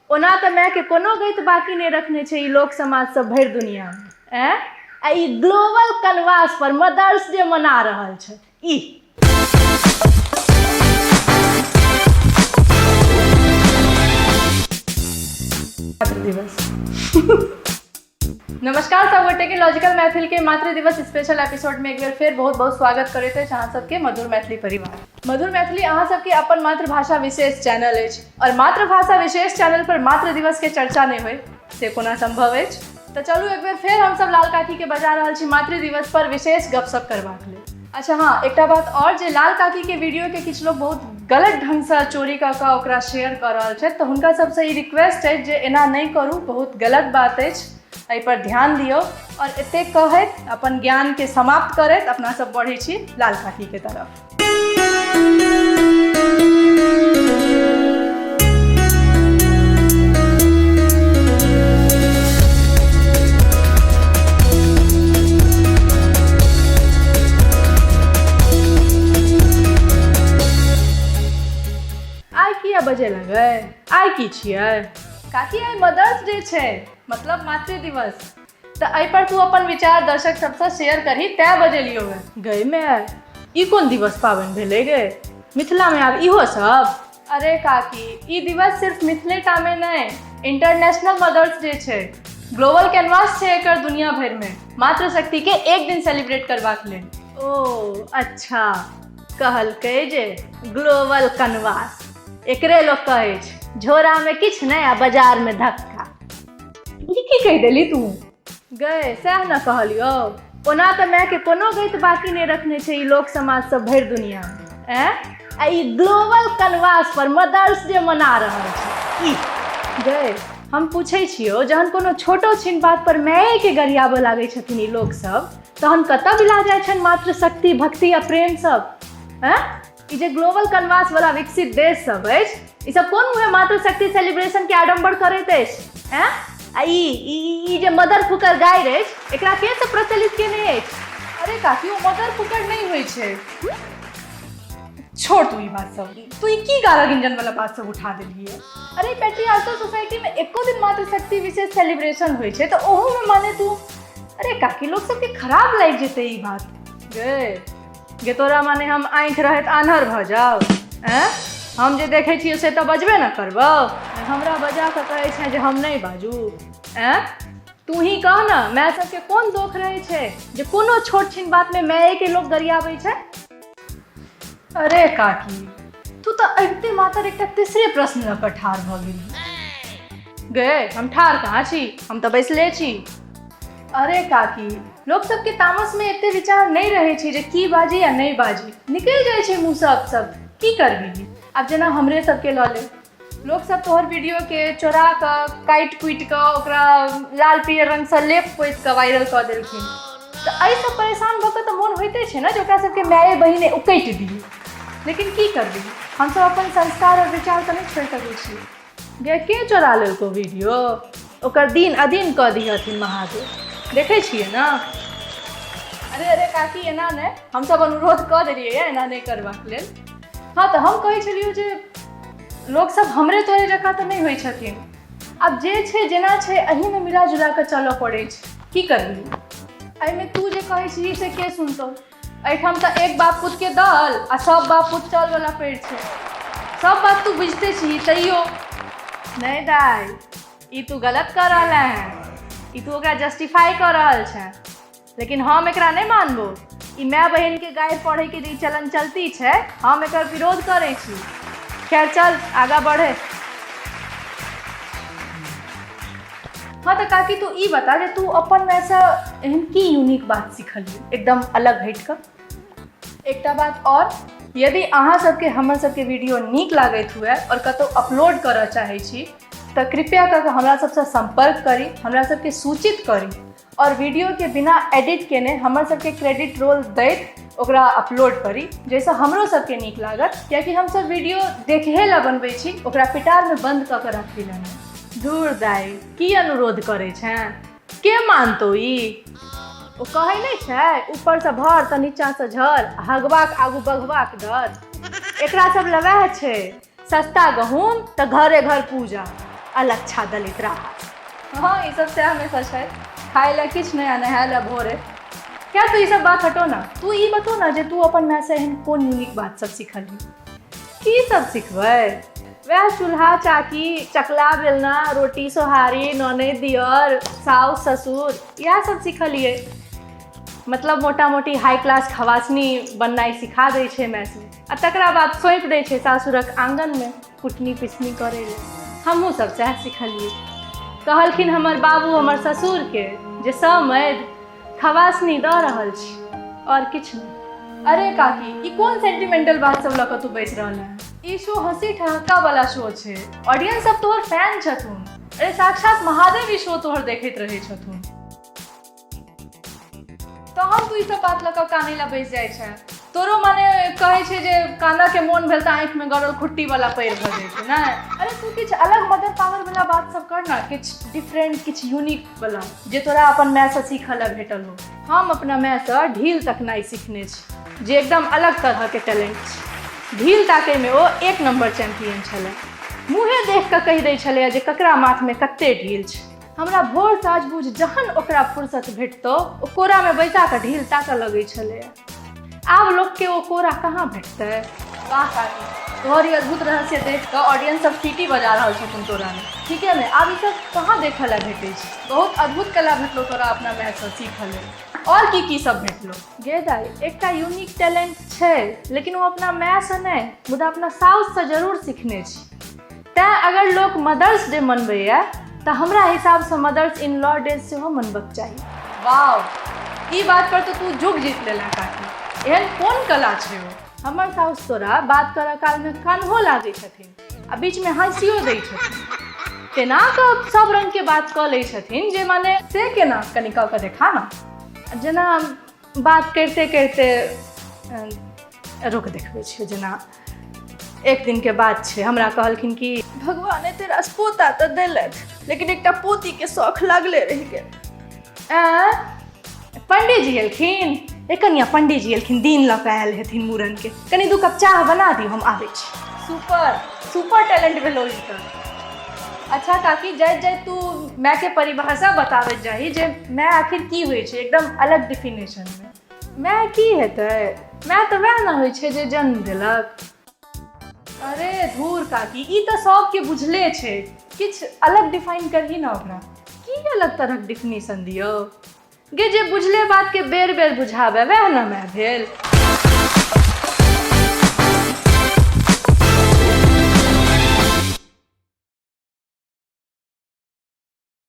ओना तऽ मायके कोनो गति बाँकी नहि रखने छै ई लोक समाज सब भरि दुनिआँमे। आँय, आ ई ग्लोबल कनवास पर मदर्स डे मना रहल छै ई। मातृ दिवस। नमस्कार सब गोटे के लॉजिकल मैथिल के मातृ दिवस स्पेशल एपिसोड में एक बेर फेर बहुत बहुत स्वागत करैत अछि अहाँ सबके मधुर मैथिली परिवार। मधुर मैथिली अहाँ सबके अपन मातृभाषा विशेष चैनल अछि और मातृभाषा विशेष चैनल पर मातृ दिवस के चर्चा नहीं होय से कोना संभव अछि। तऽ चलू एक बेर फेर हमसब लाल काकी के बजा रहल छी मातृ दिवस पर विशेष गपशप करबाक लेल। अच्छा हाँ, एकटा बात और जे लाल काकी के वीडियो के किछु लोग बहुत गलत ढंगसँ चोरी कऽ कऽ ओकरा शेयर कऽ रहल छथि, तऽ हुनका सबसँ ई रिक्वेस्ट अछि जे एना नहि करू, बहुत गलत बात अछि, एहिपर ध्यान दियौ। और एतेक कहैत अपन ज्ञानके समाप्त करैत अपना सब बढ़ै छी लाल काकीके तरफ। आइ किया बजे लगै, आइ की छियै काकी? आइ मदर्स डे छै, मतलब मातृ दिवस, तऽ एहि पर तू अपन विचार दर्शक सबसँ शेयर करही, तैं बजेलियौ हे। गै माय, ई कोन दिवस पाबनि भेलै गे मिथिलामे आब इहो सब? अरे काकी, ई दिवस सिर्फ मिथिले टा मे नहि, इंटरनेशनल मदर्स डे छै, ग्लोबल कैनवास छै एकर दुनिया भरिमे मातृशक्ति के एक दिन सेलिब्रेट करबाक लेल। ओ अच्छा, कहलकै जे ग्लोबल कैनवास, एकरे लोक कहै छै झोरामे किछु नहि आ बाजारमे धक्का। ई की कहि देली तू गै? सएह ने कहलियौ, ओना तऽ मायके कोनो गति बाँकी नहि रखने छै ई लोक समाज सब भरि दुनियामे। आँय, आ ई ग्लोबल कनवास पर मदर्स डे मना रहल छै ई। गै, हम पूछै छियौ, जहन कोनो छोटो छिन बात पर मायके गरियाबऽ लागै छथिन ई लोक सब, तहन कतऽ बिला जाइ छनि मातृशक्ति, भक्ति आ प्रेम सब? आँय, ई जे ग्लोबल कनवास वाला विकसित देश सब अछि, ई सब कोन मुँहे मातृशक्ति सेलिब्रेशन के आडम्बर करैत अछि? आँय, आ ई ई जे मदर फुकर गारि अछि, एकरा के सब प्रचलित केने अछि? अरे काकी, ओ मदर फुकर नहि होइ छै। छोड़ तू ई बात सब, तू ई की गारा गिंजन वाला बात सब उठा देलियै? अरे पैट्रियार्कल सोसाइटी में एको दिन मातृशक्ति विशेष सेलिब्रेशन होइ छै तऽ ओहू में माने तू? अरे काकी, लोक सबके खराब लागि जेतै ई बात। गे गे, तोरा माने हम आँखि रहैत आन्हर भऽ जाउ? आँय, हम जे देखै छियै से तऽ बजबे ने करबौ। हमरा बजा कऽ कहै छै जे हम नहि बाजू? आँय, तू ही कह ने, माय सबके कोन दोख रहै छै जे कोनो छोट छिन बातमे मायके लोक गरियाबै छै? अरे काकी, तू तऽ अबिते मातर एकटा तेसरे प्रश्न लऽ कऽ ठाढ़ भऽ गेली। गे, हम ठाढ़ कहाँ छी, हम तऽ बैसले छी। अरे काकी, लोक सबके तामसमे एते विचार नहि रहै छै जे की बाजी आ नहि बाजी, निकलि जाइ छै मुँहसँ अपशब्द, की करबिही? आब जेना हमरे सबके लऽ ले, लोक सब तोहर वीडियोके चोरा कऽ काटि कुटि कऽ ओकरा लाल पियर रङ्गसँ लेप पोति कऽ वायरल कऽ देलखिन, तऽ एहिसँ परेशान भऽ कऽ तऽ मोन होइते छै ने जे ओकरा सबके माये बहिने उकटि दियै। लेकिन की करबिही, हमसब अपन संस्कार आओर विचार तऽ नहि छोड़ि सकै छियै। गे, के चोरा लेलको वीडियो? ओकर दिन अधीन कऽ दिहथिन महादेव, देखै छियै ने। अरे अरे काकी, एना नहि, हमसब अनुरोध कऽ देलियै एना नहि करबाक लेल। हँ, तऽ हम कहै छलियौ जे लोकसब हमरे तोरे जकाँ तऽ नहि होइ छथिन। आब जे छै जेना छै, एहिमे मिला जुला कऽ चलऽ पड़ै छै, की करबिही? एहिमे तू जे कहै छिही से के सुनतौ? एहिठाम तऽ एक बाप पुतके दल आ सब बाप पुत चलवला पेड़ छै। सब बात तू बुझिते छिही, तैयो नहि। दाइ, ई तू गलत कऽ रहल है, ई तू ओकरा जस्टिफाई कऽ रहल छै, लेकिन हम एकरा नहि मानबो। ई माय बहिनके गारि पढ़ैके जे ई चलन चलती छै, हम एकर विरोध करै छी। खैर, चल आगाँ बढ़े। हाँ तऽ काकी, तू ई बता जे तू अपन मायसँ एहन की यूनिक बात सिखलियै, एकदम अलग हटि कऽ? एकटा बात आओर, यदि अहाँ सबके हमर सबके वीडियो नीक लागैत हुए आओर कतहु अपलोड करऽ चाहै छी, तऽ कृपया कऽ कऽ हमरा सबसँ सम्पर्क करी, हमरा सबके सूचित करी आओर वीडियोके बिना एडिट केने हमर सबके क्रेडिट रोल दैत ओकरा अपलोड करी, जाहिसँ हमरो सबके नीक लागत, कियाकि हमसब वीडियो देखहे लए बनबै छी, ओकरा पिटारमे बन्द कऽ कऽ राखै लए नहि। दूर दाइ, की अनुरोध करै छेँ, के मानतौ ई? ओ कहै नहि छै, ऊपरसँ भर तऽ नीचाँसँ झर, हगबाक आगू बघबाक डर। एकरा सब लए वएह छै, सस्ता गहूँम तऽ घरे घर पूजा। अलच्छा दलित राहत। हँ, ई सब सएह हमेशा छै, खाय लए किछु नहि आ नहाय लए भोरे। क्या तू ई सब बात हटो ना, तू ई बतो ना जे तू अपन मायसँ एहन कोन यूनिक बात सब सिखलही? की सब सिखबै, वएह चूल्हा चाकी, चकला बेलना, रोटी सोहारी, ननैद दियर, साउस ससुर, इएह सब सिखलियै। मतलब मोटा मोटी हाई क्लास खवासनी बननाइ सिखा दै छै माय सब, आ तकरा बाद सौंपि दै छै सासुरक आङ्गनमे कुटनी पिसनी करै लए। हमहूँ सब सएह सिखलियै। कहलखिन हमर बाबू हमर ससुरके जे समैध खवासनी दऽ रहल छी, आओर किछु नहि। अरे काकी, ई कोन सेंटिमेंटल बात सब लऽ कऽ तू बैस रहल है? ई शो हंसी ठहाका वाला शो छै, ऑडियंस सब तोहर फैन छथुन। अरे साक्षात महादेव ई शो तोहर देखैत रहै छथुन, तहन तू ई सब बात लऽ कऽ कानै लए बैस जाइ छै। तोरो माने कहै छै जे कानऽके मोन भेल तऽ आँखिमे गड़ल खुट्टी वाला पैर भऽ जाइ छै, नहि? अरे तू किछु अलग मदर पावर वाला बात सब कर ना, किछु डिफरेंट, किछु यूनिक वाला जे तोरा अपन मायसँ सीखऽ लए भेटल हो। हम अपना मायसँ ढील तकनाइ सीखने छी, जे एकदम अलग तरहके टैलेंट छै। ढील ताकैमे ओ एक नम्बर चैम्पियन छलै। मुँहे देख कऽ कहि दै छलैए जे ककरा माथमे कते ढील छै। हमरा भोर साँझ बुझ जहन ओकरा फुर्सत भेटतौ, ओ कोरामे बैसा कऽ ढील ताकऽ लगै छलैए। आब लोकके ओ कोरा कहाँ भेटतै? वाह काकी, तोहर ई अद्भुत रहस्य देख कऽ ऑडियंस सब सीटी बजा रहल छथुन तोरामे। ठीके मे आब ई सब कहाँ देखऽ लए भेटै छै। बहुत अद्भुत कला भेटलो तोरा अपना मायसँ सीखऽ लेल। आओर की की सब भेटलो? गे दाइ, एकटा यूनिक टैलेंट छै, लेकिन ओ अपना मायसँ नहि, मुदा अपना साउससँ जरूर सीखने छी। तैँ अगर लोक मदर्स डे मनबैए तऽ हमरा हिसाबसँ मदर्स इन लॉ डे सेहो मनबक चाही। वाव, ई बात पर तऽ तू जुग जीत लेला काकी। एहन कोन कला छै ओ? हमर साउस तोरा बात करऽ कालमे कानहो लागै छथिन आ बीचमे हँसियो दै छथिन। तेना कऽ सब रङ्गके बात कऽ लै छथिन जे माने से केना, कनि कऽ कऽ देखा ना। जेना बात करिते करिते रुक देखबै छियौ। जेना एक दिनके बात छै, हमरा कहलखिन कि भगवान एते रास पोता तऽ देलथि, लेकिन एकटा पोतीके शौख लागले रहि गेल। आँय, पंडीजी एलखिन? ए कनिया, पंडीजी एलखिन, दिन लऽ कऽ आयल हेथिन मूड़नके, कनि 2 कप चाह बना दियौ, हम आबै छी। सुपर सुपर टैलेंट भेलो ई तऽ। अच्छा काकी, जाइत जाइत तू मायके परिभाषा बताबैत जाही जे माय आखिर की होइ छै, एकदम अलग डिफिनेशनमे। माय की हेतै? माय तऽ वएह ने होइ छै जे जन्म देलक। अरे धूर काकी, ई तऽ सबके बुझले छै, किछु अलग डिफाइन करही ने ओकरा। की अलग तरहक डिफिनेशन दियौ गे? जे बुझले बातके बेर बेर बुझाबै वएह ने माय भेल।